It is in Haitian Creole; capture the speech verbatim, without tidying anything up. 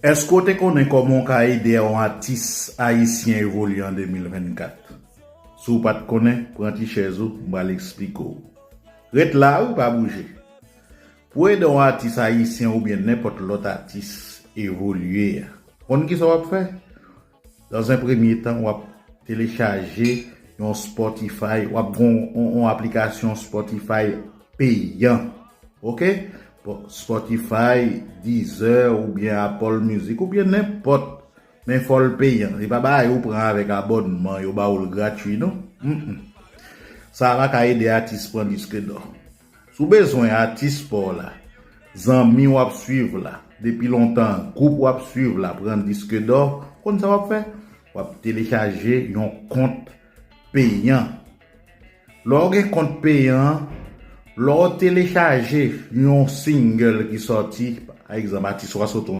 Èske w te konnen kòman w ka ede yon atis ayisyen evolye an de mil vennkat? Si w pa t konnen, pran ti chèz ou, m pral eksplike w. Ret la wi, pa bouje. Pou ede yon atis ayisyen oubyen nenpòt lòt atis evolye, konn kisa w ap fè? Dans un premier temps, w ap telechaje yon Spotify, w ap gen yon, yon aplikasyon Spotify peyan. Oke? Bon, Spotify, Deezer oubyen Apple Music oubyen nenpòt. Men fò l peyan. Se pa bagay ou pran avèk abònman, yo ba w l gratui, non. Mm-mm. Sa a pa ka ede atis pran disk dò. Si w bezwen atis pa w la, zanmi w ap swiv la, depi lontan, gwoup w ap swiv la pran disk dò, konn sa w ap fè? W ap telechaje yon kont peyan. Lè w gen kont peyan an, lè w telechaje yon single ki sòti, pa egzanp, atis ou a sot